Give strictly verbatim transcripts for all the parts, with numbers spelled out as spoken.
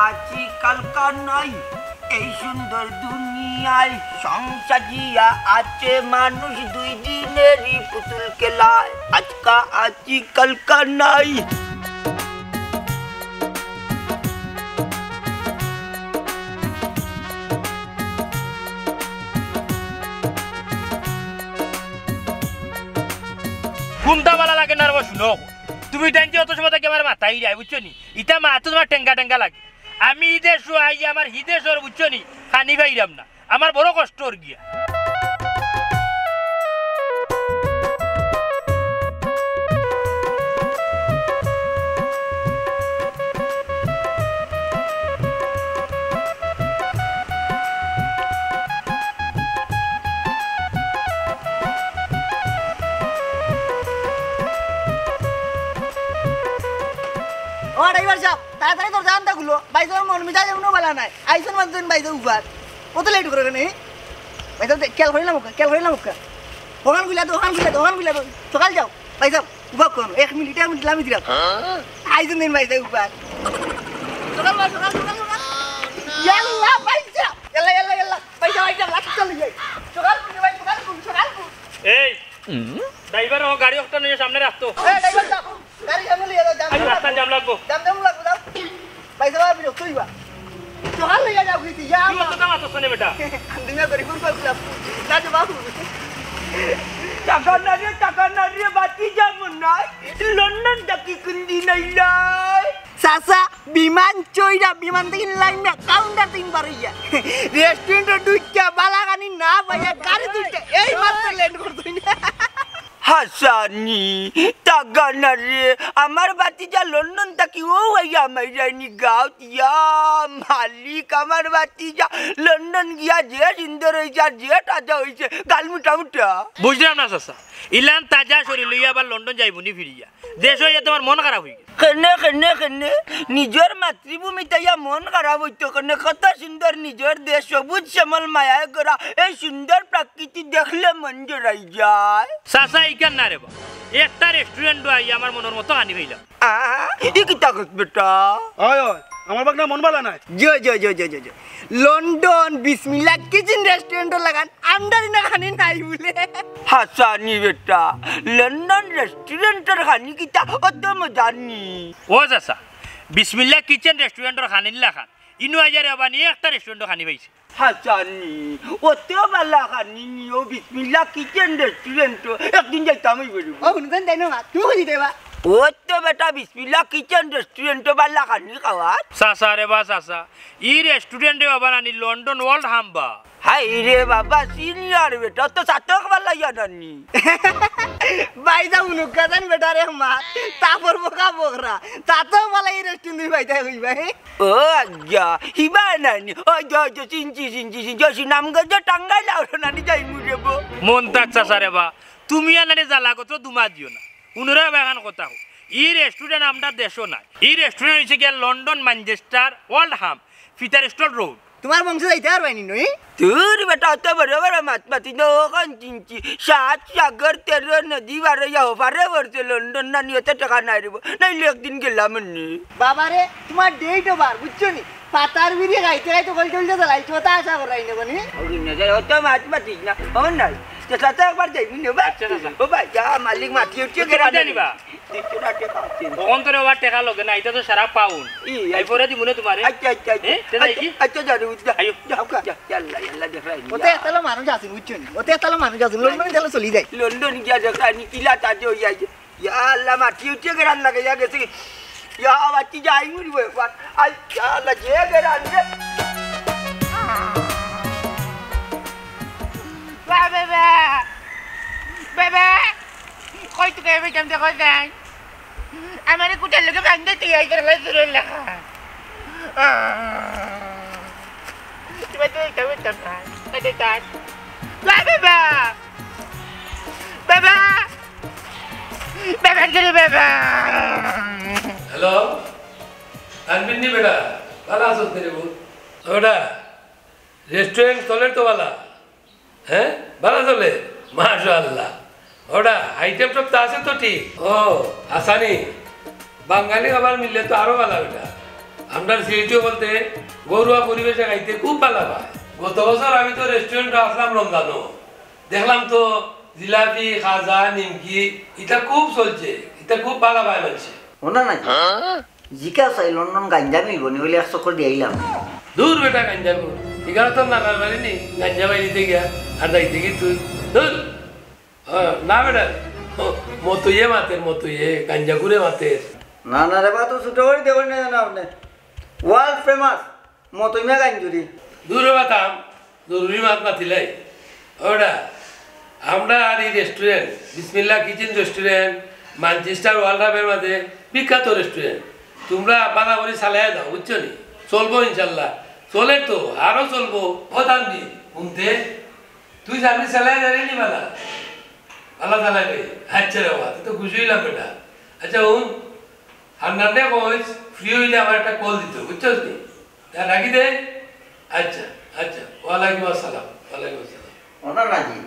আছি কালকা নাই এই সুন্দর দুনিয়ায়, সং সাজিয়া আছে মানুষ দুই দিনেরই পুতুল খেলায়। আজকা আছি কালকা নাই। কুনটা বালা লাগে না রে বা, হুনো। তুমি টাইনতে অত সময় থাকি আমার মাথায় যায়, বুঝছো নি? ইতা মাত তো তুমার টেঙ্গা টেঙ্গা লাগে। আমি ই দেশো আইয়া আমার হি দেশর, বুঝছো নি, খানি পাইরাম না। আমার বড় কষ্ট অর গিয়া। ও ড্রাইভার সাব, তাড়াতাড়ি দরজা আনতা খুলো। ভাইসাবর মন মিজাজ এমনেউ বালা নাই। আইছইন মাত্র দিন ভাইসাব উবার। অত লেট করো কেনে? ভাইসাব, দে-, খেয়াল করিলাম ওকে, খেয়াল করিলাম ওকে। ওখান খুলিয়া দে, ওখান খুলিয়া দে, ওখান খুলিয়া দে। সকাল যাও, ভাইসাব, উবা কোন? এক মিনিট, এক মিনিট, লামি দিলাম। আইছইন দিন ভাইসাব উবার। সকাল, সকাল, সকাল, সকাল। ইয়াল্লা, ভাইসাব। ইয়াল্লা, ইয়াল্লা, ইয়াল্লা। ভাইসাব, ভাইসাব, লাঠি চালিয়ে যাই। সকাল, ভাই, সকাল, সকাল। এই, ড্রাইভার, ও গাড়ি একটা নিয়ে সামনে রাখতো। এই, ড্রাইভার, যাও। গাড়ি সামনে লইয়া যাও, জাম আজ রাস্তা জাম লাগবো। জাম জাম লাগবো, যাও। ভাইসাব, আপনি রক্ত হইবা। সকাল লইয়া যাও, কইছি, ইয়া তুই আল্লাহ। অত দাম আতো শুনে বেটা। দুনিয়া করি ফুল ফুল ফুল। না যে বাবু। টাকা না রে, টাকা না রে, বাতি যাবো না। লন্ডন থাকি কুন্দি নাইলাই। চাচা, বিমান চইরা, বিমান থাকি লাইমা, কাউন্টার তিনবার হইয়া। রেস্টুরেন্টে ঢুকিয়া বালা খানি না পাইয়া গাড়ি দুইটা এই মাত্র ল্যান্ড করছইন। হাসানি, টাকা না রে, আমার ভাতিজা লন্ডন থাকি অউ আইয়া আমার যাইনি গাউত, ইয়া মালিক, আমার ভাতিজা লন্ডন গিয়া যে সুন্দর হইছে আর যে তাজা হইছে, গাল মুটা মুটা। বুঝলাম না চাচা, ইলান তাজা শরীর লইয়া আবার লন্ডন যাইবো নি ফিরিয়া? দেশো আইয়া তুমার মন খারাপ অইগেছে। কেনে, কেনে, কেনে? নিজর মাতৃভূমিত আইয়া মন খারাপ অইতো কেনে? কত সুন্দর নিজর দেশ, সবুজ শ্যামল মায়ায় গড়া এই সুন্দর প্রাকৃতি দেখলে মন জুড়াই যায়। চাচা, ইখান না রে বা, একটা রেস্টুরেন্টো আইয়া আমার মনর মতো খানি পাইলাম। আ, ই কিতা কস বেটা? অয়, অয়, আমার ভাগনার মন বালা নাই। জি, জি, জি। লন্ডন বিসমিল্লা কিচেন রেস্টুরেন্টর লাখান আন্ডারি না খানি নাই বুলে। হাসানি বেটা, লন্ডন রেস্টুরেন্টর খানি কিতা অত মজা নি? ও চাচা, বিসমিল্লা কিচেন রেস্টুরেন্টর খানির লাখান ইনো আইয়া রে বা নি একটা রেস্টুরেন্টো খানি পাইছি। হাসানি, অত বালা খানি নি ও বিসমিল্লা কিচেন রেস্টুরেন্টো? একদিন যাইতাম অইবো রে। ও, হুনছেন তাই না মা? তুমি খুঁজি দেবা। ও তো বেটা বিসমিল্লা কিচেন রেস্টুরেন্টো বালা খানি খাওয়ার। চাচা রে বা চাচা, ই রেস্টুরেন্টে বাবা নানি লন্ডন ওল্ড হাম বা। হায় রে বাবা, সিনিয়র বেটা, তো চাতক বালা ইয়া নানি। ভাইসাব হুনুক্কা জান বেটা রে মা, তাপর বোকা বকরা, চাতক বালা ই রেস্টুরেন্ট তুমি পাইতায় কইবা, হে? ও আজ্ঞা, হিবা নানি, ওই যে, ওই যে, চিনছি, চিনছি, চিনছি, ওই সুনামগঞ্জ টাঙ্গাইল আর নানি যাইমু রে বা। মন্তাজ চাচা রে বা, তুমি আর নানি জ্বালা করছো, দুমা দিও না। হুনরে বা এখান কথা কও। ই রেস্টুরেন্ট আমরা দেশো নাই। ই রেস্টুরেন্ট হইছে গিয়া লন্ডন, ম্যানচেস্টার, ওল্ড হাম, ফিটার স্টল রোড। তুমার বংশ যাইতে পারবায় নি নই? দূর বেটা, অত বড় বড় মাত মাতি না, অখান চিনছি। সাত সাগর তেরো নদী পার অইয়া ওপারে পড়ছে লন্ডন নানি, অত টেকা নাই রে বা। নাইলে একদিন গেলাম নে। বাবা রে, তুমার ডেট ওভার, বুঝছো নি? পাতার বিড়ি খাইতে খাইতে কল টল চালাইছো, অত আশা করাই নেবো নি। ওই নজর, অত মাত মাতিস না, অখন নাই। তো সাথে একবার যাইবি নে বা। আচ্ছা, চাচা। ও ভাই, যা মালিক মাতি উঠছে, তুমি গেরান কইতা নিবা? দুইশো টেকা আছে। অখন তোরে আবার টেকা লগে না, ইটা তো সারা পাউন্ড। ই, এই পরে দিমু না তুমারে। আচ্ছা, আচ্ছা, আচ্ছা। এ, তে যাই কি? আচ্ছা, আচ্ছা, যা রে, যা। আইও। যা, যা, যা, আল্লাহ, আল্লাহ, দেখরায় নি। অতে এতালো মানুষ আছইন, বুঝছো নি? অতে এতালো মানুষ আছইন, লন্ডনে তাইলে চলি যায়। লন্ডন গিয়া দেখরায় নি, কিলা তাজা অইয়া আইছে। ইয়া আল্লাহ, মাটি উঠে গেরান লাগাইয়া গেছে। ইয়া, বাতি যাই মুড়ি বই একবার। আই, ইয়া আল্লাহ, যে গেরান রে। বাবা, বাবা। বাবা। কই তুই এবে কেমন দেখো যাই? আমারে কুটার লগে বান্ধে তুই এই করে সুরের লেখা। তুই তো এটা উঠতাম না। এটা কাট। বাবা, বাবা। বাবা। বাবা, বাবা। হ্যালো, তানবির নি বেটা, বালা আছস নি রে বা? ওটা, রেস্টুরেন্ট চলের তো বালা? হ্যাঁ, বালা চলে? মাশাআল্লাহ। ওটা, আইটেম সব তো আছে তো ঠিক? ও, আসানি, বাঙালি খাবার মিললে তো আরো বালা বেটা। আমরার সিলেটি অকলতে ঘরোয়া পরিবেশে খাইতে খুব ভালা পায়। গত বছর আমি তো রেস্টুরেন্টো আছলাম রমজানো, দেখলাম তো জিলাপি, খাজা, নিমকি, ইতা খুব চলছে, ইতা খুব ভালা পায় মানষে। হুনো না, জিকাও চাই লন্ডন গাঞ্জা মিলবো নি, অইলে এক চক্কর দিয়া আইলাম। দূর বেটা, গাঞ্জা কই? ইখানো তো নানার বাড়ি নি, গাঞ্জা বাইরিতে গিয়া আর যাইতে কি তুই? দূর। হ্যাঁ, না বেটা, ও, মতইয়ে মাতের, মতইয়ে, গাঞ্জা করে মাতের। না, না রে বা, তো ছোট করি দেখইন না জানো আপনে। World famous মতই মিয়া গাঞ্জুরি। দূর বেটা, জরুরি মাত মাতিলাই। ওটা, আমরার ই রেস্টুরেন্ট, বিসমিল্লা কিচেন রেস্টুরেন্ট, ম্যানচেস্টার ওয়ার্ল্ড কাপের মাঝে বিখ্যাত রেস্টুরেন্ট। তুমরা ভালা করি চালাইয়া যাও, বুঝছো নি? চলবো ইনশাল্লাহ। চলের তো, আরো চলবো। ও তানভীর, হুনতে? তুই চাকরি চালাইয়া যাইরে নি ভালা? ভালা চালাইবে। আচ্ছা রে বাবা, তুই তো খুশি অইলাম বেটা। আচ্ছা হুন, হান্নানরে কইস, ফ্রি অইলে আমারে একটা কল দিতো, বুঝছস নি? তা রাখি দে। আচ্ছা, আচ্ছা। ওয়ালাইকুম আসসালাম, ওয়ালাইকুম আসসালাম। হুনো না জি,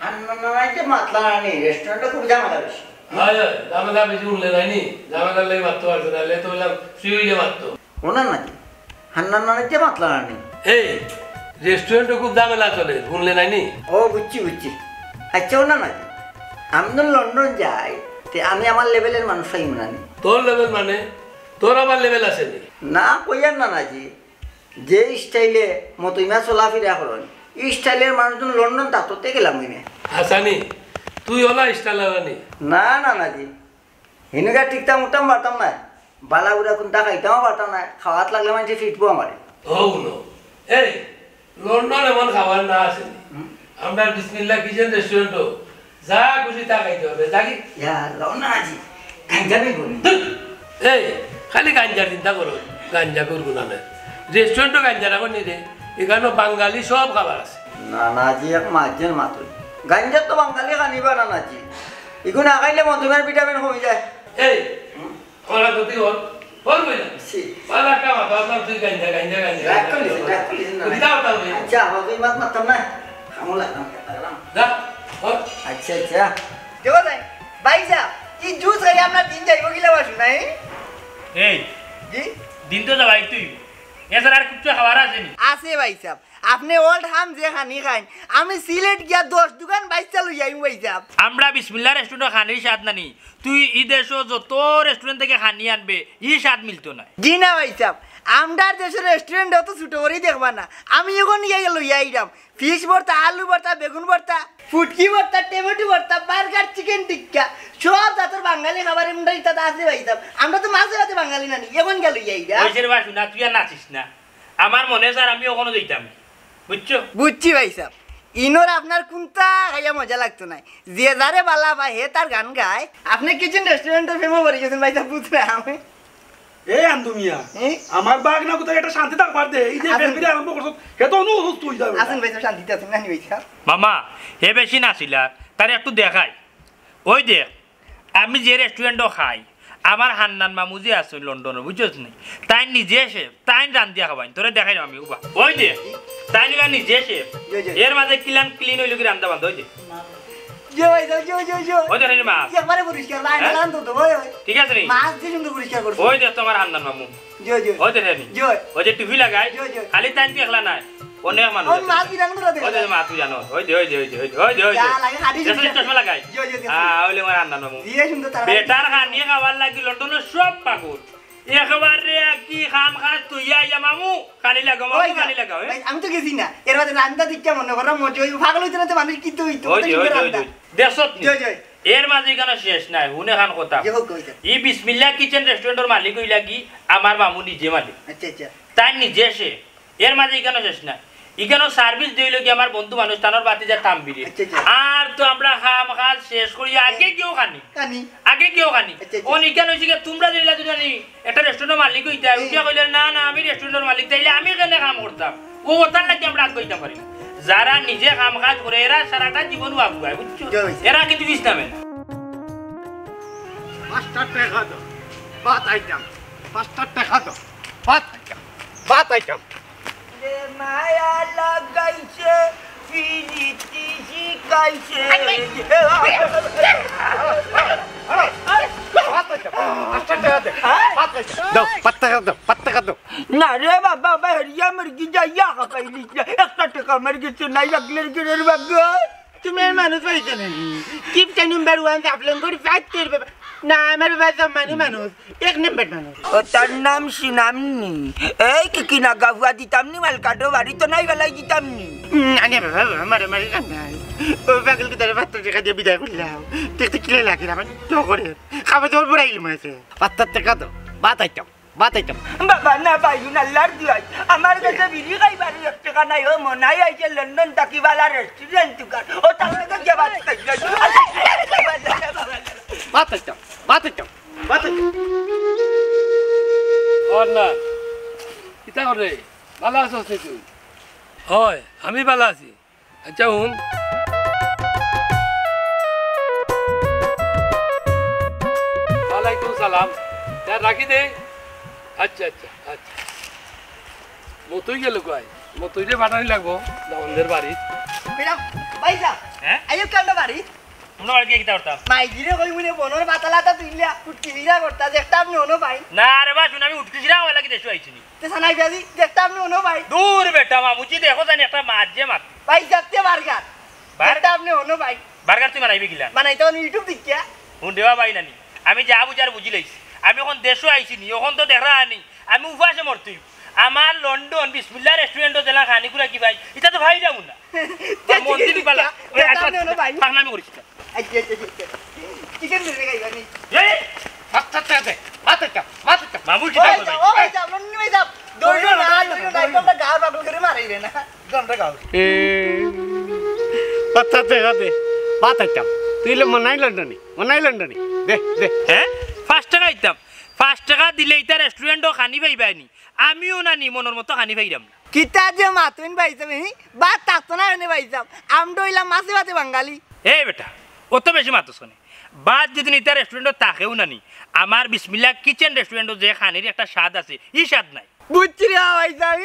হান্নান নানায় যে মাতলা না নি, রেস্টুরেন্টো খুব ঝামেলা বেশি। হয়, হয়, ঝামেলা বেশি হুনলে নায় নি, ঝামেলার লাগি মাততো পারতো না, নাইলে তো কইলাম ফ্রি অইলে মাততো। হুনো না জি, হান্নান নানায় যে মাতলা না নি। এই, রেস্টুরেন্টো খুব ঝামেলা চলে, হুনলে নায় নি? ও, বুঝছি, বুঝছি। আচ্ছা, হুনো না জি, আমি তো লন্ডন যাই, তে আমি আমার লেভেলের মানুষ পাইমু না নি? তোর লেভেল মানে? তোর আবার লেভেল আছে নি? না, কইয়ার না না জি, যে স্টাইলে মতই মিয়া চলাফিরা করইন, ই স্টাইলের মানুষজন লন্ডন থাকতো তে গেলাম অইনে। হাছানি, তুই অলা স্টাইল আলানি? না, না, না জি। হিনুকা টিকতাম উঠতাম পারতাম না। বালা বুরা কুন্তা খাইতামও পারতাম না। খাওয়াত লাগলে মানষে ফিটবো আমারে। ও হুনো, এই, লন্ডন এমন খাবার না আছে নি। হুম। আমরার বিসমিল্লা কিচেন রেস্টুরেন্টো যা খুশি তা খাইতে পারবে, যা কি? ইয়া, লও না আজি। গাঞ্জা মিলবো নি? ধুর, এই, খালি গাঞ্জার চিন্তা করো, গাঞ্জা করবো না নে। রেস্টুরেন্টো গাঞ্জা রাখো নি রে, ইখানো বাঙালি সব খাবার আছে। না, না জি, এক মাঝের মাতুল। গাঞ্জা তো বাঙালি খানি বা না, না জি। ইগুন না খাইলে মধুমেহর ভিটামিন কমি যায়। এই, হুম? ওরা তো তুই ওর, ওর কই না? ছি। ওরা একটা মাথা, ওর নাম তুই গাঞ্জা, গাঞ্জা, গাঞ্জা, রাগ গাঞ্জা, করলি, গাঞ্জা। রাগ করলি না। তুই দাও, দাও রে। আচ্ছা, হজুর মাত মাততাম না। খামো লাগলাম, খেতে গেলাম। যা, ওর। আচ্ছা, আচ্ছা। দেখো ভাই, ভাই সাহেব, ই জুস খাই আপনার দিন যাইবো কিলা বাসু নাই? এই, জি? দিন তো যাবাই তুই। এছাড়া আর কিচ্ছু খাবার আছে নি? আছে ভাই সাহেব। আপনে ওল্ড হাম যে খানি খাইন, আমি সিলেট গিয়া দশ দোকান বাইচ্চা লই আইমু ভাই সাহেব। আমরা বিসমিল্লা রেস্টুরেন্টর খানির স্বাদ নানি। তুই ই দেশো যত রেস্টুরেন্ট থাকি খানি আনবে, ই স্বাদ মিলতো নায়। জি না ভাই সাহেব, আমরার দেশর রেস্টুরেন্ট অত ছোট করি দেখবা না। আমি অখন গিয়া লই আইরাম ফিশ ভর্তা, আলু ভর্তা, বেগুন ভর্তা, ফুটকি ভর্তা, টমেটো ভর্তা, বার্গার, চিকেন টিক্কা, সব জাতর বাঙালি খাবার আমরা ইতাত আছে ভাই সাহেব। আমরা তো মাছে ভাতে বাঙালি নানি, অখন গিয়া লই আইরাম। ওই যে রে বা, শুনা, তুই আর নাচিস না। আমার মনে চার আমি অখনো যাইতাম। বুঝছো? বুঝছি ভাই সাহেব। ইনোর আপনার কুন্তা খাইয়া মজা লাগতো নায়। যে যারে বালা পায়, হে তার গান গায়। আপনে কিচেন রেস্টুরেন্টর প্রেমো পড়ি গেছেন ভাই সাহেব, বুঝলাম। এই আন্দু মিয়া, এ? আমার বাগ না কোথায় একটা শান্তি থাকবার দে। এই যে আছেন। ফেরফেরি আরম্ভ করছো, হে তো অনু অসুস্থ হয়ে যাবে। আছেন ভাই সাহেব, শান্তিতে আছেন, নানি ভাই সাহেব। মামা, হে বেশি নাচিলার, তারে একটু দেখাই। ওই দেখ, আমি যে রেস্টুরেন্টো খাই, আমার হান্নান মামু যে আছে লন্ডনো, বুঝছস নি? তাইন নিজে শেফ, তাইন রান্ধিয়া খাবাইন, তোরে দেখাইরাম আমি, উবা। ওই দে, তাইন ইলা নিজে শেফ। জি, জি। এর মাঝে কিলান ক্লিন অইলো কি রান্ধা বান্ধা, ওই দে। জি ভাই, জি, জি, জি, জি। ওই দে, রে মাছ। একবারে পরিষ্কার, লাইন হ্যাঁ? লাইন তো, তো, ওই, ওই। ঠিক আছে নি? মাছ দিয়ে সুন্দর পরিষ্কার করছে। ওই দে তোমার হান্নান মামু। জি, জি। ওই দে, রে নি। জি। ওই যে টুপি লাগাই, জি, জি। খালি তাইন তুই একলা নাই। অনেক মানুষ ওই আছে। মাছ বিরান করে দেখা ওই যে যায়। মাছ বিরান, ওই যে, ওই যে, ওই যে, ওই যে, ওই যে, ওই যে। যা লাগে, খাটি চশমা, সুন্দর। চশমা লাগাই। জি, জি, জি। হ্যাঁ, ওইলে আমার আন্না নমু। দিয়ে সুন্দর তারা বেটার খানি খাবার লাগি লন্ডনর সব পাগল। একেবারে কি খাম খাস তুই আইয়া মামু, খানি লাগাও, মামু, ওই যা। খানি লাগাও, এ? ভাই, আমি তো গেছি না। এর মাঝে রান্দা দিকটা মনে করো, মজা হইব। পাগল হইতে না তো মানুষ কিন্তু হইতো, ওই কত যে, সুন্দর ওই যে, ওই রান্দা। যে। দেখছত নি? জি, জি। এর মাঝে এখানে শেষ নাই, হুনে খান কথা। যে হোক, ওই যে। ই বিসমিল্লা কিচেন রেস্টুরেন্টর মালিক হইলা কি আমার মামু নিজে মালিক। আচ্ছা, আচ্ছা। তাই নিজে সে এর মাঝে ইখানো শেষ না, ইখানো সার্ভিস দিল কি আমার বন্ধু মানুষ তানর বাতি যা তাম্বিরে। আচ্ছা, আচ্ছা। আর তো আমরা খাম খাজ শেষ করি আগে কেউ খানি। খানি। আগে কেউ খানি। আচ্ছা, আচ্ছা। অন ইখানো হইছে কি তোমরা দিলা দুজনে একটা রেস্টুরেন্টর মালিক হইতা, এই। উঠিয়া কইলে, "না, না, আমি রেস্টুরেন্টর মালিক, তাইলে আমি কেনে কাম করতাম?" ও ওটার লাগি আমরা আগ কইতাম পারি না। যারা নিজে কাম কাজ করে, এরা সারাটা জীবন আগুয়ায়, বুঝছো? জয় হইছে। এরা কিন্তু পিছ নামে না। পাঁচটা টেকা দাও, ভাত আইতাম। পাঁচটা টেকা দাও, ভাত আইতাম। ভাত আইতাম। রে মায়া লাগাইছে, পিরিতি শিখাইছে। ভাত আইতাম। পাঁচটা টেকা দে। ভাত আইতাম। দাও, পাঁচ টেকা দাও। আরে বাবা, বাবা, হেরিয়া মুরগি যাইয়া খাবাইলিস না। একটা টেকা আমার গেছে নাই, লাগলে গেলের বাবা। তুমি আর মানুষ পাইছো না নি? কিপটা নাম্বার ওয়ান সাফলং করি ফাইট করবে। না, আমার বাবা সম্মানী মানুষ, এক নাম্বার মানুষ। ও, তার নাম সুনাম নি। এই কি কি না গাফুয়া দিতাম নি, মালকাটো বাড়ি তো নাই বেলাই দিতাম নি। উম, আরে বাবা, বাবা, মারামারি কাম নাই। ও পাগল কি তারে পাত্র টাকা দিয়ে বিদায় করলাম। দেখতে কিলে লাগে না, আমার তো করে। খাবার জল পড়াইল মাসে। পাত্তার টাকা তো, বাতাইতাম। বাতাইতাম। বাবা, না পাইন, আল্লাহর দুয়াই। আমার কাছে বিড়ি খাইবার এক টেকা নাই, ও মনাই আইছে লন্ডন থাকি বালা রেস্টুরেন্ট দোকান। ও তার লগে গিয়া ভাত খাইল। বাতাইতাম, বাতাইতাম, বাতাইতাম। ওর না, কিতা করে? ভালা আছস নি তুই? অয়, আমি ভালা আছি। আচ্ছা, হুন। ওয়ালাইকুম সালাম। তা রাখি দে। আচ্ছা, আচ্ছা, আচ্ছা। মতই গেল কই? মতইরে পাঠানি লাগবো দামনদের বাড়ি। বেটা, ভাই সাহেব, হ্যাঁ? আইও কেন বাড়ি? তোমরা বাড়ি গিয়া কিতা করতাম? মাইজিরে কই মুনে বনর পাতালাতা তুইলা, উটকি জিরা করতা, দেখতাম নি হনো ভাই। না রে বা, শুন, আমি উটকি জিরা হওয়া লাগি দেশো আইছি নি। তে সানাই বিয়াজি, দেখতাম নি হনো ভাই। দূর বেটা, মামুজি দেখো জানি একটা মাত যে মাত। ভাই সাহেব, তে বার্গার। বার-, দেখতাম নি হনো ভাই। বার্গার তুই বানাইবি কিলা? বানাইতে আমি YouTube দেখিয়া। হুন দেওয়া ভাই নানি, আমি যা বুঝার বুঝি লাইছি। আমি অখন দেশো আইছি নি, অখন তো দেখরা আনি। আমি উপাসে মরতই। আমার লন্ডন বিসমিল্লা রেস্টুরেন্টো জেলা খানি কুড়া কি ভাই, ইটা তো ভাই যাবো না। তে মন্দির chicken বালা। টিক্কা, ওই দেখতাম আচ্ছা, নি হনো ভাই। পাগলামি করিস না। আচ্ছা, আচ্ছা, আচ্ছা। Chicken বিরিয়ানি খাইবা নি? এই, মাথা চাপে, মাথা চাপ, মাথা চাপ। মামু কি ওই খাইবা যাও, ভাই? ওই যাও, লন্ডন ভাই যাও। দৌড়ো না, দৌড়ো না, দৌড়ো না, দৌড়ো না। একদম গাঁর পাগল করে মারাই রে না। একদম গাঁর। এ, মাথা চাপে, মাথা চাপ। তুই লে মনাই লন্ডনি, মনাই লন্ডনি। দে, দে। হ্যাঁ? পাঁচ টেকা দিতাম। পাঁচ টেকা দিলে ইতা রেস্টুরেন্টো খানি পাইবায় নি। আমিও না নি মনর মতো খানি পাইরাম না। কিতা যে মাতইন ভাই সাহেব, হি? ভাত থাকতো না এনে ভাই সাহেব। আমরা অইলাম মাছে ভাতে বাঙালি। এই বেটা, অত বেশি মাতস কেনে? ভাত যদি ইতা রেস্টুরেন্টো থাকেও না নি, আমার বিসমিল্লা কিচেন রেস্টুরেন্টো যে খানির একটা স্বাদ আছে, ই স্বাদ নাই। বুঝছি রে ভাই সাহেব,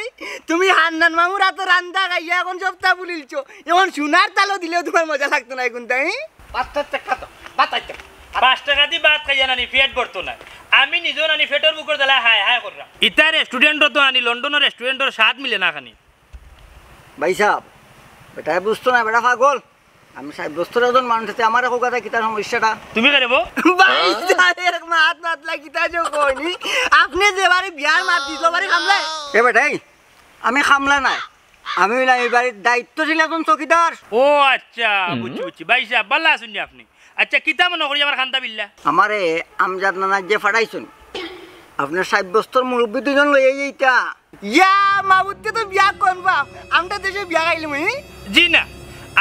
তুমি হান্নান মামুর হাতো রান্দা খাইয়া অখন সবতা ভুলিলছো। অখন সোনার তালো দিলেও তুমার মজা লাগতো নায় কুন্তা, হি? পাঁচ টেকা তো, পাঁচ টেকা। পাঁচ টেকা দি ভাত খাইয়া নানি পেট ভরতো নায়। আমি নিজেও নানি পেটর ভুকর জ্বালায় হায় হায় কররাম। ইতা রেস্টুরেন্টো তো আনি লন্ডনর রেস্টুরেন্টর স্বাদ মিলে না খানি। ভাই সাহেব, বেটায় বুঝতো না, বেটা পাগল। আমি সাব্যস্তর একজন মানুষ আছি, আমারে কউক্কা তে কিতা সমস্যাটা? তুমি কে রে বো? ভাই সাহেব, মাত মাতলা কিতা যে কইনি? আপনে যে বাড়ি বিয়ার মাত দিছো, বাড়ি খামলা? এ বেটাই, আমি খামলা নায়। আমি অইলাম ই বাড়ির দায়িত্বশীল একজন চকিদার। ও আচ্ছা, হুম। বুঝছি, বুঝছি। ভাই সাহেব, ভালা আছইন নি আপনে? আচ্ছা, কিতা মনো করি আমার খান্দা বিল্লা? আমারে আমজাদ নানা যে ফাটাইছইন, আপনার সাব্যস্তর মুরব্বি দুইজন লইয়া যাইতা। ইয়া, মাবুদকে তো বিয়া কনফার্ম। আমরা দেশে বিয়া খাইলাম, হি? জি না,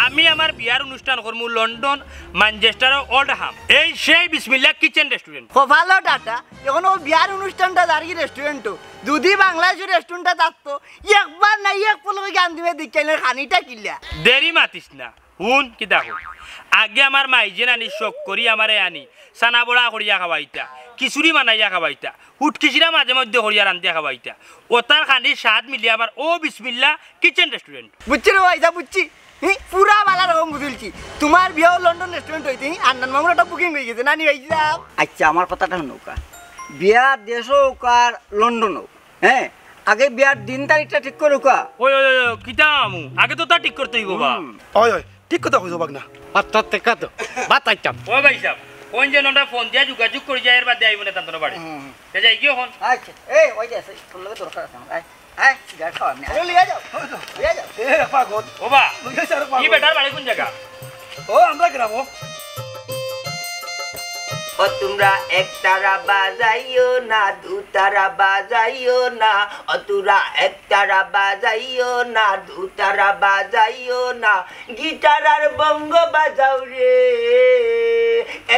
আমি আমার বিয়ার অনুষ্ঠান করমু লন্ডন, ম্যানচেস্টার ও ওল্ডহাম। এই সেই বিসমিল্লা কিচেন রেস্টুরেন্ট। কপালো টাটা, অখন অউ বিয়ার অনুষ্ঠানটা যার কি রেস্টুরেন্টো। যদি বাংলাদেশর রেস্টুরেন্টটা থাকতো, একবার না এক পলকে গান দিবে দেখিয়া খানিটা কিলা। দেরি মাতিস না। হুন, কিতা হুন। আগে আমার মাইজে নানি শখ করি আমারে আনি, চানা বড়া করিয়া খাওয়াইতা, খিচুড়ি বানাইয়া খাওয়াইতা, হুটকিচিরা মাঝে মধ্যে করিয়া রান্ধিয়া খাওয়াইতা। অতার খানির স্বাদ মিলে আমার অউ বিসমিল্লা কিচেন রেস্টুরেন্ট। বুঝছি রে ভাই সাহেব, বুঝছি। হি, পুরা বালা রকম বুঝিলছি। তুমার বিয়াও লন্ডন রেস্টুরেন্টো অইতে, হি, আন্নান মামুর একটা বুকিং অইগেছে, নানি ভাই সাহেব। আচ্ছা, আমার কথাটা হুনউক্কা। বিয়া দেশো অউক আর লন্ডনো অউক, হ্যাঁ, আগে বিয়ার দিন তারিখটা ঠিক করউক্কা। ওই, ওই, ওই, ওই, কিতা আমু? আগে তো তা ঠিক করতে অইবো বা। হুম। ওই, ওই, ঠিক কথা কইছো বাগনা। আত্তা তে কাতো, বাতাইতাম। ও ভাই সাহেব, কোন যে নটা ফোন দিয়া যোগাযোগ করি যায়, এর বাদে আইবো না তান্তর বাড়ি। হুম। তে যাই কি অখন? আচ্ছা, এই, ওই যে আছে, তোর লগে দরকার আছে আমার। আয়, আয়, সিগারেট খাওয়ার নি। আরে, লিয়া যাও, লিয়া যাও। এ, পাগল। ও বা, লইয়া যাও, পাগল। ই বেটার বাড়ি কোন জাগা? ও, আমরা গ্রামো। ও তোমরা একতারা বাজাইও না, দুতারা বাজাইও না। ও তোরা একতারা বাজাইও না, দুতারা বাজাইও না। গিটার আর বঙ্গ বাজাও রে।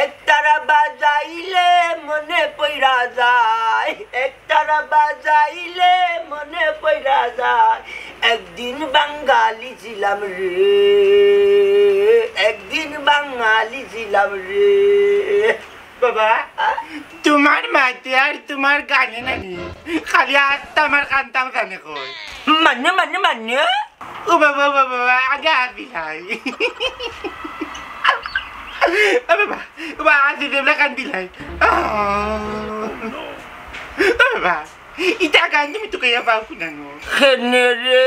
একতারা বাজাইলে মনে পড়া যায়, একতারা বাজাইলে মনে পড়া যায়। একদিন বাঙালি ছিলাম রে, একদিন বাঙালি ছিলাম রে। বাবা, আ? তুমার মাতে আর তুমার গানে নানি খালি আত্মা আমার কান্তাম জানে কই। মানে, মানে, মানে? ও বাবা, বাবা, বাবা, আগে হাসিলাই। ও বাবা, ও বাবা, হাসি দেবলা কান্দিলাই। ও বাবা। ইতা গান তুমি তুকাইয়া পাও কুনানো? কেনে রে,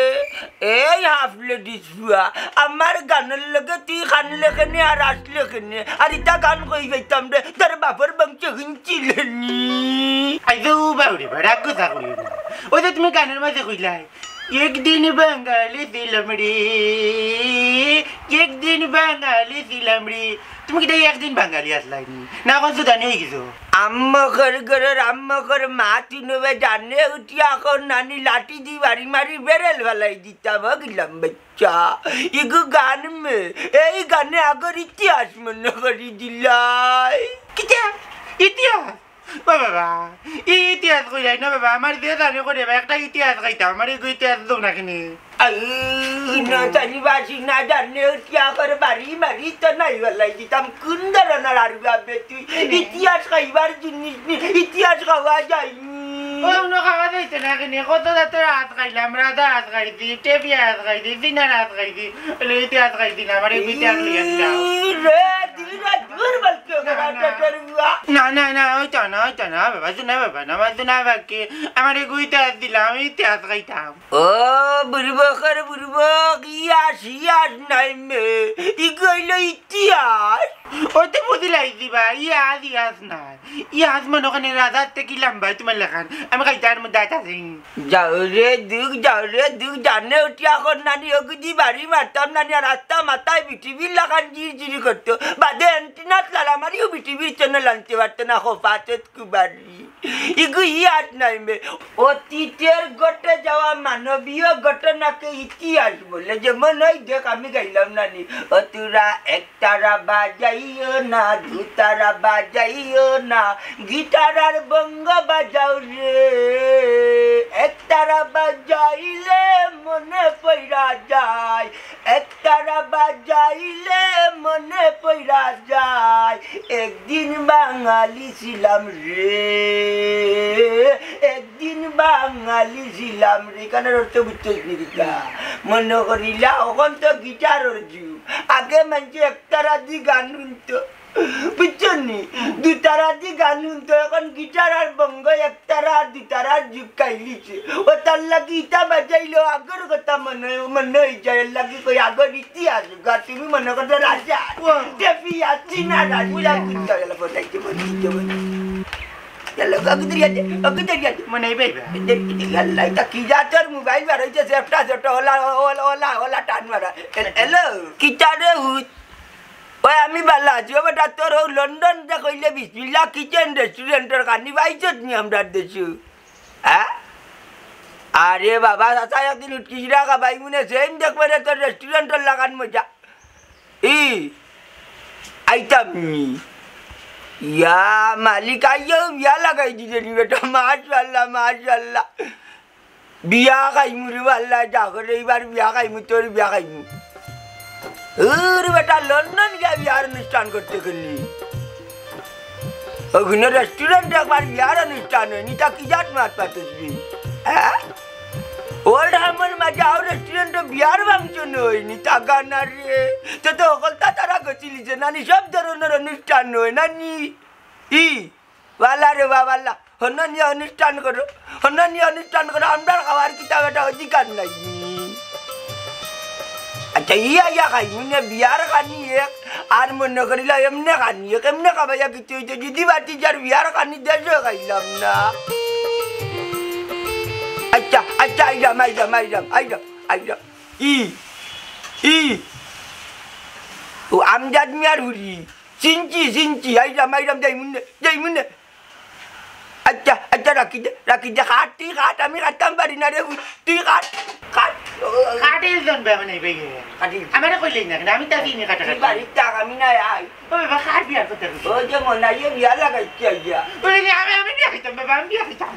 এই হাফ লেডিস ফুয়া, আমার গানর লগে তুই কানলে কেনে আর আসলে কেনে? আর ইতা গান কই পাইতাম রে, তোর বাপর বংশ হিনছিল নি। আইজো বাউরে বা, রাগ গুসা করিও না। ওই যে তুমি গানর মাঝে কইলাই, একদিন বাঙালি ছিলাম রে, একদিন বাঙালি ছিলাম রে। তুমি কিতা একদিন বাঙালি আসলাই নি? না, অখন সুদানি অই গেছো? আম্মকর ঘরর আম্মকর মা তিনবে জানে উঠিয়া অখন নানি লাঠি দি বাড়ি মারি বেরেল ফালাই দিতাম, ও গিলাম বাচ্চা। ইগু গান মে, এই গানে আগর ইতিহাস মনো করি দিলাই। কিতা? ইতিহাস? ও বাবা, ই ইতিহাস কইলাই না বাবা, আমার যে জানে করে বা একটা ইতিহাস কইতাম, আমার এগু ইতিহাস দেও না কেনে? আউ, না জানি বাসি না জানে, উঠিয়া করে বাড়ি মারি তো নাই ফালাই দিতাম। কোন ধরনর আর বাবে তুই? ইতিহাস খাইবার জিনিস নি, ইতিহাস খাওয়া যায়নি। ও, অন্য খাওয়া যাইতো না কেনে? কত জাতর আত খাইলাম, রাজা আত খাইছি, টেবিয়া আত খাইছি, সিনার আত খাইছি, অইলে ইতিহাস খাইছি না, আমার এগু ইতিহাস লইয়া দিলাম। ই রে, দুই রে, দুই বলতে না, না। না, না, না, ওইটা না, ওইটা না, বাবা, শোনা, বাবা, না, বাবা, শোনা, বাবা, কি? আমার এগু ইতিহাস দিলাম, আমি ইতিহাস খাইতাম। ও, বুড়বকর বুড়বক, ইয়াস, ইয়াস নাই মে, ইগু অইলো ইতিহাস। ওই তো বুঝিলাইছি বা, ইয়াস, ইয়াস নাই। ইয়াস মনো করে রাজার থেকে লম্বা, তোমার লাখান। আমি খাইতার মধ্যে আইতাছি। যাও রে দুখ, যাও রে দুখ, জানে উঠিয়া অখন নানি, ওগুদি বাড়ি মারতাম নানি, আর আস্তা মাথায় বিটিভির লাখান জির জিরি করতো। বাদে অ্যান্টিনাত লালা মারিও বিটিভির চ্যানেল আনতে পারতো না, খোফাচত কুবারি। ইগু ইয়াস নাই মে। অতীতের ঘটে যাওয়া মানবীয় ঘটনাকে ইতিহাস বলে। যেমন ওই দেখ, আমি গাইলাম নানি, ও তোরা একতারা বাজাইও না, দুতারা বাজাইও না, গিটার আর বঙ্গ বাজাও রে। একতারা বাজাইলে মনে পড়া যায়, একতারা বাজাইলে মনে পড়া যায়, একদিন বাঙালি ছিলাম রে, একদিন বাঙালি ছিলাম রে। ইখানর অর্থ বুঝছস নি কিতা? মনো করিলা, অখন তো গিটারর যুগ। আগে মানষে একতারা দি গান হুনতো, বুঝছস নি? দুতারা দি গান হুনতো, অখন গিটার আর বঙ্গ একতারা আর দুতারার যুগ খাইলিছে। ও তার লাগি ইতা বাজাইলো, আগর কথা মনো, মনো অই যায়, এর লাগি কই আগর ইতিহাস গা, তুমি মনো করো রাজা। ও। টেপিয়া, চিনা রাজা, কুত্তা গেল, বোঝাইতে, বোঝাইতে, বোঝাইতে। গেল, অগু দরিয়া দে, অগু দরিয়া দে। মনে অইবে। দে, দে, আল্লাহ, ইতা কি জাতর মোবাইল বার অইছে, সেফটা, সেফটা, ওলা, ওলা, ওলা, ওলা, টান মারা। এ-, হ্যালো। কিতা রে হুত? ওই আমি বালা আছি। ও বেটা, তোর ও লন্ডন যে কইলে বিসমিল্লা কিচেন রেস্টুরেন্টর খানি পাইছত নি আমরার দেশো? হ্যাঁ? আরে বাবা, চাচা একদিন উটকি শিরা খাবাইমুনে, সেম দেখবে রে তোর রেস্টুরেন্টর লাখান মজা। ই, আইতাম নি। ইয়া মালিক, আইয়াও বিয়া লাগাই দিলে নি বেটা, মাশাআল্লাহ, মাশাআল্লাহ। বিয়া খাইমু রে আল্লাহ, যা করে এইবার বিয়া খাইমু, তোর বিয়া খাইমু। ওরে বেটা, লন্ডন গিয়া বিয়ার অনুষ্ঠান করতে গেলি। ওখানে রেস্টুরেন্টে একবার বিয়ার অনুষ্ঠান অয়, নি তা কি জাত মাত পাতস রে? হ্যাঁ? ওল্ড হামর মাঝে আও রেস্টুরেন্টে বিয়ার ফাংশন অয়, নি তা গানা রে। তো তো হকলতা তারা গছিলি যে নানি সব ধরনর অনুষ্ঠান অয়, নানি? ই, বালা রে বাবা, বালা। হন্ননি অনুষ্ঠান করো, হন্ননি অনুষ্ঠান করো, আমরার খাওয়ার কিতা বেটা অধিকার নাই। আচ্ছা, ইয়া ইয়া খাইমু নে বিয়ার খানি এক, আর মনো করিলা এমনে খানি এক, এমনে খাবাইয়া কিছু অইতো, যদি বাতি যার বিয়ার খানি দেশো খাইলাম না। আচ্ছা, আচ্ছা, আইলাম, আইলাম, আইলাম, আইলাম, আইলাম। ই, ই, ও আমজাদ মিয়ার হুরি, চিনছি, চিনছি, আইলাম, আইলাম, যাইমুনে, যাইমুনে। আচ্ছা, আচ্ছা, রাখি দে, রাখি দে, কাট, তুই কাট, আমি কাটতাম পারি না রে, তুই কাট, কাট। কাটিল জন বে মানে ভাই। কাটিল। আমারে কইলেই না, আমি তা দিনে কাটা তুই কাটি। বাড়ির টাকা আমি নাই, আই। ও বাবা, কার বিয়ার কথা কইছিস? ওই যে মনাইয়ে বিয়া লাগাইছে আইয়া। ওই যে আমি, আমি বিয়া খাইতাম বাবা, আমি বিয়া খাইতাম।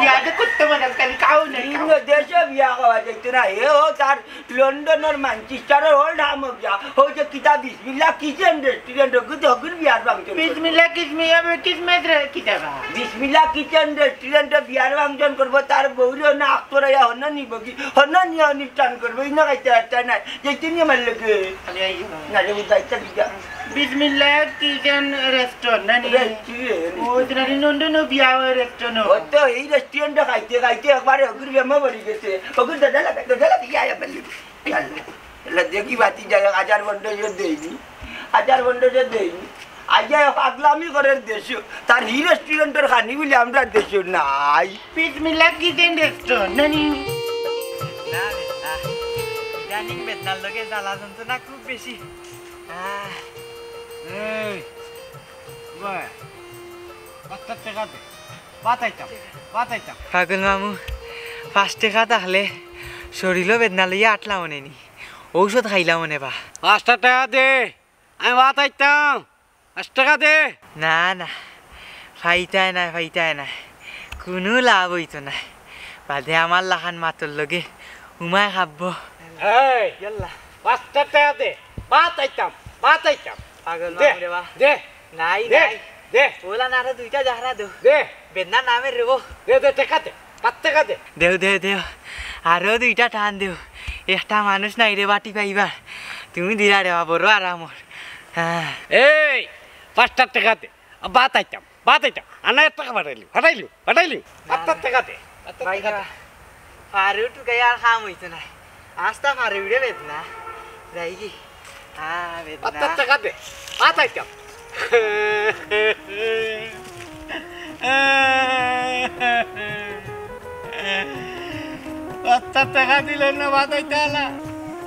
বিয়া তো করতে মনে হয়, খালি খাও নাই, খাও। ইনো দেশো বিয়া খাওয়া যাইতো না, এ ও তার লন্ডনর ম্যানচেস্টারর ওল্ড হামো বিয়া, ওই যে কিতা বিসমিল্লা কিচেন রেস্টুরেন্ট, ওগুন, ওগুন বিয়ার ফাংশন করবো। বিসমিল্লা কিসমি-, আবে কিসমেত রে, কিতা বা? বিসমিল্লা কিচেন রেস্টুরেন্টে বিয়ার ফাংশন করবো, তার বউরে না আখতরাইয়া হনো নিবো কি, হনো নিয়া অনুষ্ঠান করবো, ইনো খাইতে পারতে নাই, যাইতে নি আমার লগে। আমি আইছি না। না রে, ও যাইতে দিগা। বিসমিল্লাহ কিচেন রেস্টুরেন্ট, না নি? রেস্টুরেন্ট। ও, সিনারি নন্দন বিয়া ওই রেস্টুরেন্ট। ও তো এই রেস্টুরেন্টে খাইতে খাইতে একবারে অগুর বেমা পড়ি গেছে। অগুর দাদা লাগা, দাদা লাগা, ইয়া, ইয়া, বললি। ইয়া আল্লাহ। এলা দেখি বাতি যায়, হাজার পনেরোশো দেইনি। হাজার পনেরোশো দেইনি। আইয়া পাগলামি করের দেশো। তার হি রেস্টুরেন্টর খানি বলে আমরা দেশো নাই। বিসমিল্লাহ কিচেন রেস্টুরেন্ট, না নি? না রে, না। ইদানিং বেদনার লগে জ্বালা যন্ত্রণা খুব বেশি। আহ। এই, ওই, পাঁচটা টেকা দে। বাতাইতাম, বাতাইতাম। পাগল মামু, পাঁচ টেকা থাকলে শরীরও বেদনা লইয়া আটলাম অনে নি। ঔষধ খাইলাম অনে বা। পাঁচটা টেকা দে, আমি বাতাইতাম। পাঁচ টেকা দে। না, না, পাইতায় নায়, পাইতায় নায়। কুনু লাভ অইতো নায়। বাদে আমার লাখান মাতর লগে উমায় খাব্বো। এই, ইয়াল্লা। পাঁচটা টেকা দে, বাতাইতাম, বাতাইতাম। পাগল দে, মামু রে বা। দে, নাই, দে, নাই। দে। ওলা না রে, দুইটা জাহরা দেও। দে। বেদনা নামে রে বো। দে, দে, টেকা দে, পাঁচ টেকা দে। দেও, দেও, দেও। আরো দুইটা টান দেও। একটা মানুষ নাই রে বাটি পাইবার। তুমি দিলা রে বা, বড় আরামর। হ্যাঁ। এই, পাঁচটা টেকা দে। বাতাইতাম, বাতাইতাম। আনা এক টেকা পাঠাইলি, পাঠাইলি, পাঠাইলি। না, পাঁচটা না। টেকা দে। পাঁচটা ভাই টেকা দে। বা, ফারু টুকাই আর কাম অইতো নায়। আস্তা ফারু উড়ে বেদনা। যাইগি। আ, বেদনা। পাঁচটা টেকা দে। বাতাইতাম। পাঁচটা টেকা দিলে না বাতাইতে আলা।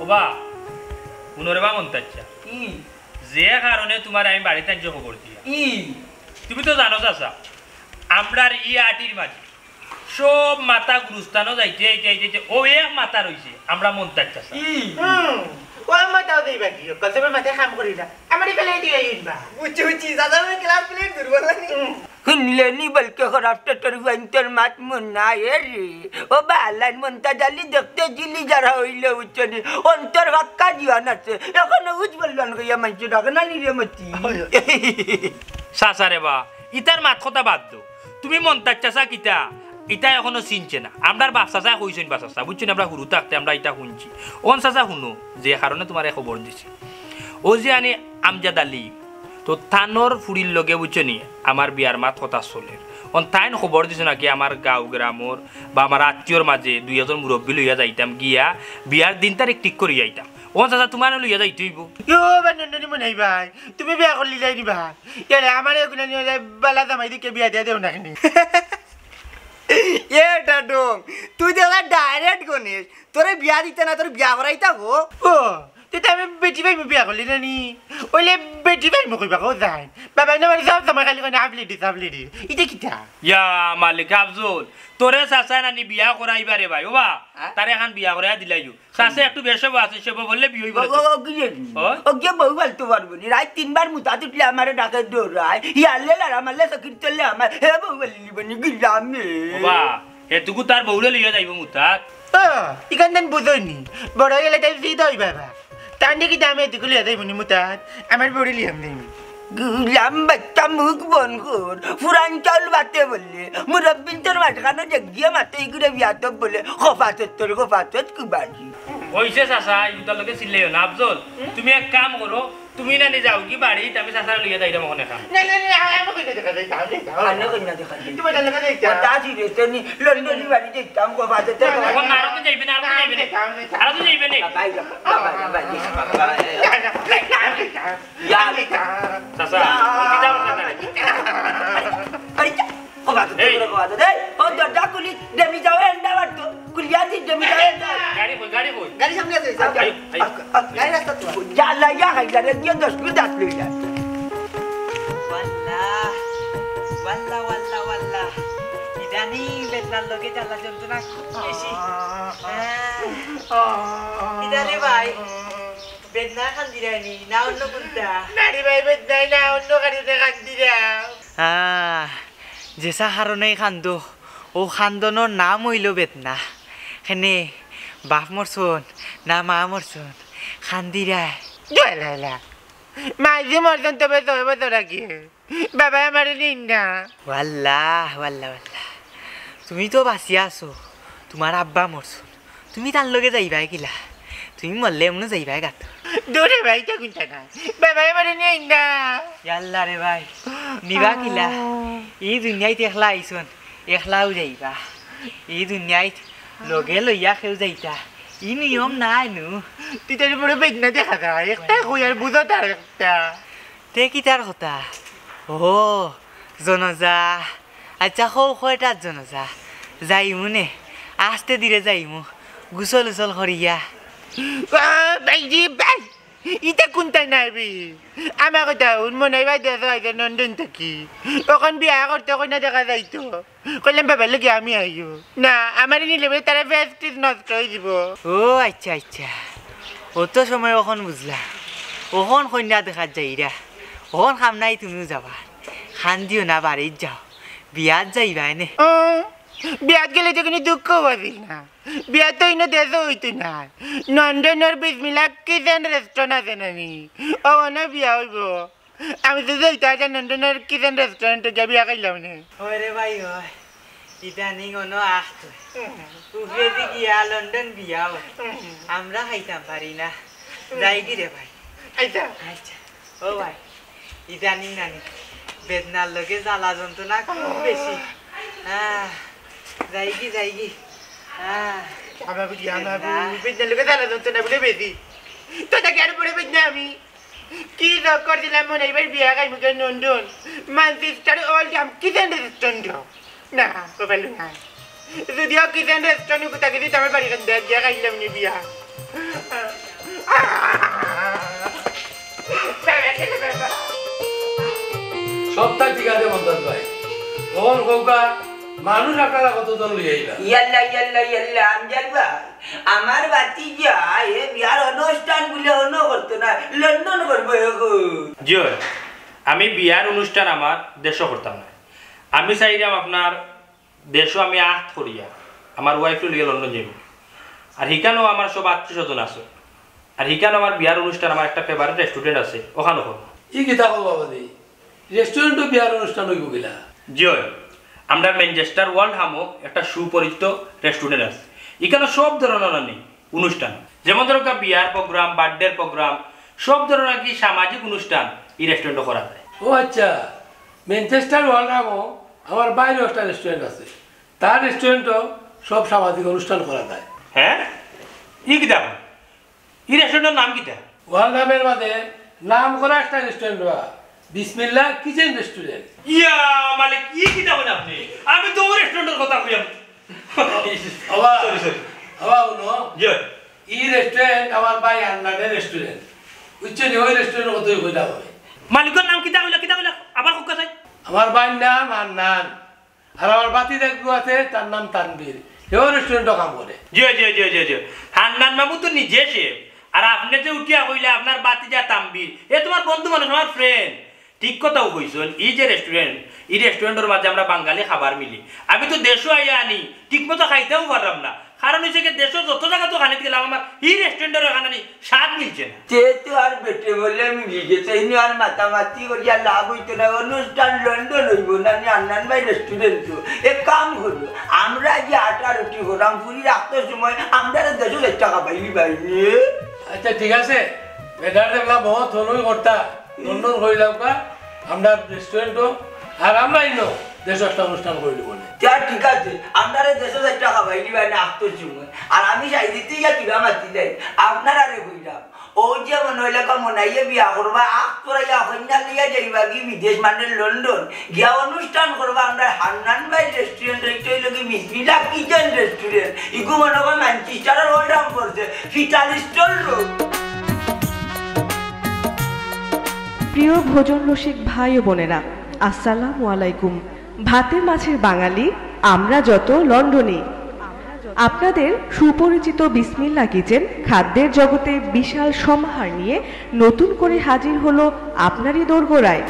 ওবা, হুনো রে বা মন্তাজ চাচা। কি? যে কারণে তুমারে আমি বাড়িত আনছি খবর দিয়া। ই। তুমি তো জানো চাচা, আমরার ই আটির মাঝে সব মাথা গুরুস্থানো যাইতে, যাইতে, যাইতে, যাইতে, ও এক মাথা রইছে, আমরা মন্তাজ চাচা। ই। হুম, ও মাথাও দেই বাকি, কলসেবের মাথায় কাম করি না, আমারে ফেলাই দিয়ে আইবা। বুঝছি, বুঝছি, চাচা, আমি ক্লাস প্লেট দুর্বল লাগে। হুম। হুনলে নি বলকে খরাপ টেটর হুয়াইন্তর মাত মন না এ রে। ও বালাইন মন্তাজ আলী দেখতে জিলি যারা হইলে উচ্চনি। অন্তর ফাক্কা জিয়ান আছে। এখনো উজ বললান গইয়া মানছে ডাকে না নি রে মতি। চাচা রে বা, ইতার মাত কথা বাদ দেও। তুমি মন্তাজ চাচা কিতা? ইতা এখনো চিনছে না। আমরার বাপ চাচায় কইছইন বা চাচা, বুঝছো নি? আমরা হুরু থাকতে আমরা ইতা হুনছি। অন চাচা হুনো, যে কারণে তুমারে খবর দিছি। ও যে আনি আমজাদ আলী, তো তানর ফুড়ির লগে বুঝছো নি, আমার বিয়ার মাত কথা চলের। অন তাইন খবর দিছে নাকি আমার গাঁও গ্রামর বা আমার আত্মীয়র মাঝে দুই একজন মুরব্বি লইয়া যাইতাম গিয়া বিয়ার দিন তারিখ ঠিক করি যাইতাম। অন চাচা তুমারে লইয়া যাইতে অইবো। ইয়ো বা নন্দনী মনাই ভাই, তুমি বিয়া করলি যাই নি বা? এরে আমার এগুলো নিয়ে বালা জামাই দিকে বিয়া দিয়া দেও না কেনে? এটা ডং, তুই তো এলা direct গণেশ, তোরে বিয়া দিতে না, তোরে বিয়া করাইতা গো। ও, তুই তো আমি বেটি ভাই বিয়া করলি না নি? ওইলে বেটি ভাই মুখ কইবা গো যাই। বাবা, না মানে সব সময় খালি কইনা হাফ লেডি, হাফ লেডি। ইটা কিতা? ইয়া মালিক আফজল, তোরে চাচা নানি বিয়া করাইবা রে ভাই, ও বা, হ্যাঁ? তারে এখন বিয়া করাইয়া দিলাইও। চাচা একটু বেশ হবো আছে, সে বললে বিয়ে হইব ও, না তো। ও, ও, কি জানি? ও? ও গিয়ে বউ বলতে পারবো নি। রাত তিনবার মুতা তুটলে আমারে ডাকে ডরায়। ইয়ারলে লারা মারলে চকির তলে আমার। হে বউ বলি নিব নি গিলামে। ও বা, এটুকু তার বউরে লইয়া যাইব মুতাত। ও, ইখান দেন বুঝইনি। বড় হয়ে গেলে তাই ফিদা হইবা বা। তান্ডে কি দামে এটুকু লইয়া যাইব নি মুতাত? আমার বউরে লিয়াম দেইনি। গুলাম বাচ্চা মুখ বন কর। ফুরান চাউল বাতে বললে। মুরব্বিন তোর মাঝখানে যে গিয়ে মাতে ইগুরে বিয়াত বলে। খফা তোর, খফা তোর কুবানি। অইছে চাচা, ইগুতার লগে চিল্লাইও না। আফজল, তুমি এক কাম করো, তুমি নানি যাওগি বাড়িত, আমি চাচারে লইয়া যাইরাম অখন এখান। না, না, না, আমি কইনা দেখা যাইতাম, যাইতাম। আনে কইনা দেখা যাইতাম। তুমি তার লগে যাইতাম। কথা আছে রে, তেনি লন্ডনি বাড়ি যাইতাম, গো, বাজে তো। অখন আরো তো যাইবে না, আরো তো যাইবে না। যাইতাম, যাইতাম। আরো তো যাইবে না। বাবা, বাবা, বাবা, বাবা, বাবা। না, না, না, না, আমি যাইতাম। ইয়া। আমি যাইতাম। চাচা, ইয়া। কিতা করতে পারে? আরে, যা। ও বাবা, এই। তোমরা বাবা, এই, ও দরজা খুলি, দেমি যাও, এন্ডা বাড়তো। খুলিয়া দি, দেমি যাও, এন্ডা। গাড়ি কই, গাড়ি কই? গাড়ি সামনে আছে, যাও। I, I. গাড়ি রাস্তা তো। যা, লাই, যা, খাই, যা, রে, গিয়ে দশ মিনিট দাঁত লই যা। ওয়াল্লাহ, ওয়াল্লাহ, ওয়াল্লাহ, ওয়াল্লাহ। ইদানিং বেদনার লগে জ্বালা যন্ত্রণা খুব বেশি। আহ। ইদারে ভাই, বেদনা কান্দিরায়নি, না অন্য কোনটা? নারী ভাই বেদনায় না অন্য কারণে কান্দিরা। আহ, যেসা কারণেই কান্দো, ও কান্দনর নাম অইলো বেদনা। কেনে, বাপ মরছন না মা মরছন, কান্দিরায়। জয় লাইলা। মাইজি মরছন তবে ছয় বছর আগে। বাবা আমারে নিন না। ওয়াল্লাহ, ওয়াল্লাহ, ওয়াল্লাহ। তুমি তো বাঁচিয়া আছো, তুমার আব্বা মরছন। তুমি তার লগে যাইবায় কিলা? তুমি মরলে এমনও যাইবায় গাত। দূরে ভাই, ইতা কুনটা না। বাবা, এবারে নেই না। ইয়াল্লা রে ভাই, নিবা কিলা? ই দুনিয়াইত একলা আইছন, একলাউ যাইবা। ই দুনিয়াইত লগে লইয়া কেউ যাইতা, ই নিয়ম নাই নু। তুই তার উপরে বেদনা দেখা যায়, একটা কই আর বুঝো তার একটা। তে কিতার কথা? ও, জনজা। আচ্ছা, কও কয়টার জনজা? যাইমু নে, আস্তে ধীরে যাইমু, গোসল উসল করিয়া। ও, ভাই রে ভাই, ইতা কুনটা নাইবি? আমার কথা হুন, মনে হয় ভাই দেশো আইছে লন্ডন থাকি। অখন বিয়া করতে কইনা দেখা যাইতো। কইলাম, "বাবার লগে আমি আইও।" না, আমারে নিলে বলে তারা ফেস টেস নষ্ট হয়ে দিব। ও আচ্ছা, আচ্ছা, অত সময় অখন বুঝলা। অখন কইনা দেখাত যাইরা, অখন কাম নাই, তুমিও যাবা। কান্দিও না, বাড়িত যাও, বিয়াত যাইবায় নে। ও, বিয়াত গেলে তো কোনো দুঃখ বাঁচিল না। বিয়া তো ইনো দেশো হইতো না। লন্ডনর বিসমিল্লা কিচেন রেস্টুরেন্ট আছে না নি? অনো বিয়া হইব। আমি তো যাইতা আইতা লন্ডনর কিচেন রেস্টুরেন্টে গিয়া বিয়া খাইলাম নে। ওরে ভাই, ওই, ইদানিং অনো আখত। উপরেদি গিয়া লন্ডন বিয়া হয়। আমরা খাইতাম পারি না। যাইগি রে ভাই। আইতা। আচ্ছা। ও ভাই, ইদানিং নানি বেদনার লগে জ্বালা যন্ত্রণা খুব বেশি। আহ, যাইগি, যাইগি। আহ, আমার বুঝি, আমার বেদনা। বেদনার লগে জ্বালা যন্ত্রণা বলে বেশি। তো তাকে আরো বড় বেদনা আমি। কি দরকার দিলাম মনে এবার বিয়া খাইমু কে London, Manchester, old town, kitchen restaurant. না, কপালে নাই। যদিও কিচেন রেস্টুরেন্ট কোথা গেছি, তো আমার বাড়ি কান্দে গিয়া খাইলাম নি বিয়া। সবটা ঠিক আছে মন্তাজ ভাই। অখন কউক্কা, মানুষ আপনারা কতজন লইয়া আইলা? ইয়াল্লা, ইয়াল্লা, ইয়াল্লা, আমজাদ ভাই, আমার ভাতিজা, এ বিয়ার অনুষ্ঠান বুলে অনো করতো না, লন্ডন করবো এখন। জি অয়, আমি বিয়ার অনুষ্ঠান আমার দেশো করতাম না। আমি চাইরাম আপনার দেশো আমি আখত করিয়া আমার ওয়াইফরে লইয়া লন্ডন যাইমু। আর হিকানো আমার সব আত্মীয় স্বজন আছে। আর হিকানো আমার বিয়ার অনুষ্ঠান, আমার একটা ফেভারিট রেস্টুরেন্ট আছে, অখানো করমু। ই কিতা কও বাবাজি? রেস্টুরেন্টো বিয়ার অনুষ্ঠান অইবো কিলা? জি অয়, আমরার ম্যানচেস্টার ওল্ড টাউনো একটা সুপরিচিত রেস্টুরেন্ট আছে। ইকানো সব ধরনর আনি অনুষ্ঠান, যেমন ধরো গিয়া বিয়ার প্রোগ্রাম, বার্থডের প্রোগ্রাম, সব ধরনর আর কি সামাজিক অনুষ্ঠান ই রেস্টুরেন্টো করা যায়। ও আচ্ছা, ম্যানচেস্টার ওল্ড টাউনো আমার ভাইরও একটা রেস্টুরেন্ট আছে, তার রেস্টুরেন্টো সব সামাজিক অনুষ্ঠান করা যায়। হ্যাঁ, ই কিতা? ই রেস্টুরেন্টর নাম কিতা? ওল্ড টাউনর মাঝে নাম করা একটা রেস্টুরেন্ট বা বিসমিল্লা কিচেন রেস্টুরেন্ট। ইয়া মালিক, ই কিতা কইন আপনি? আমি তো ওই রেস্টুরেন্টর কথা কইয়ার। বাবা, সরি, সরি। বাবা, হুনো। জি। ই রেস্টুরেন্ট আমার ভাই আন্নানের রেস্টুরেন্ট। বুঝছো নি? ওই রেস্টুরেন্টর কথাই কইলা অয়। মালিকর নাম কিতা কইলা, কিতা কইলা? আবার কউক্কা চাই। আমার ভাইর নাম আন্নান। আর আমার ভাতিজা যেগু আছে, তার নাম তানভীর। হেও রেস্টুরেন্টো কাম করে। জি, জি, জি, জি, জি। হান্নান মামু তো নিজে শেফ। আর আপনে যে উঠিয়া কইলা আপনার ভাতিজা তানভীর, এ তো আমার বন্ধু মানুষ, আমার ফ্রেন্ড। ঠিক কথাউ কইছইন, ই যে রেস্টুরেন্ট, ই রেস্টুরেন্টর মাঝে আমরা বাঙালি খাবার মিলি। আমি তো দেশো আইয়া আনি, ঠিক মতো খাইতাউ পাররাম না। কারণ অইছে কি, দেশো যত জাগাত খানিত গেলাম, আমার ই রেস্টুরেন্টর খানা নি স্বাদ মিলছে না। তে তো আর বেটে বলে মিলি গেছে, ইনো আর মাতামাতি করিয়া লাভ অইতো না। অনুষ্ঠান লন্ডন অইবো না নি, আন্নান ভাই রেস্টুরেন্টো। এক কাম করো, আমরা যে আটা রুটি করাম, পুরি রাখতে সময় আমরা দেশো চাইর টেকা পাইলি ভাই নি। আচ্ছা, ঠিক আছে, বেটার দেখলা বহুত হলই করতা, লন্ডন কইলাউক্কা, আমরা রেস্টুরেন্টো, আর আমরা ইনো দেশো একটা অনুষ্ঠান করি দিব নে। তে আর ঠিক আছে, আমরারে দেশো চাইর টেকা পাইলি ভাই নি, আখতর সময়। আর আমি সাইদিতে গিয়া কিবা মাতি যাই, আপনারারে কইলাম। ও যে মনে অইলে কা মনাইয়ে বিয়া করবা, আখ করাইয়া কইন্যা লইয়া যাইবা কি বিদেশ মানে লন্ডন, গিয়া অনুষ্ঠান করবা আমরা হান্নান ভাই রেস্টুরেন্ট, অইতে অইলো কি বিসমিল্লা কিচেন রেস্টুরেন্ট, ইগু মনে কয় ম্যানচেস্টারর ওল্ড টাউন পড়ছে, ফিটার স্টল রোড। প্রিয় ভোজন রসিক ভাই ও বোনেরা, আসসালামু আলাইকুম। ভাতে মাছে বাঙালি, আমরা যত লন্ডনি। আপনাদের সুপরিচিত বিসমিল্লা কিচেন খাদ্যের জগতে বিশাল সমাহার নিয়ে নতুন করে হাজির হলো আপনারই দোরগোড়ায়।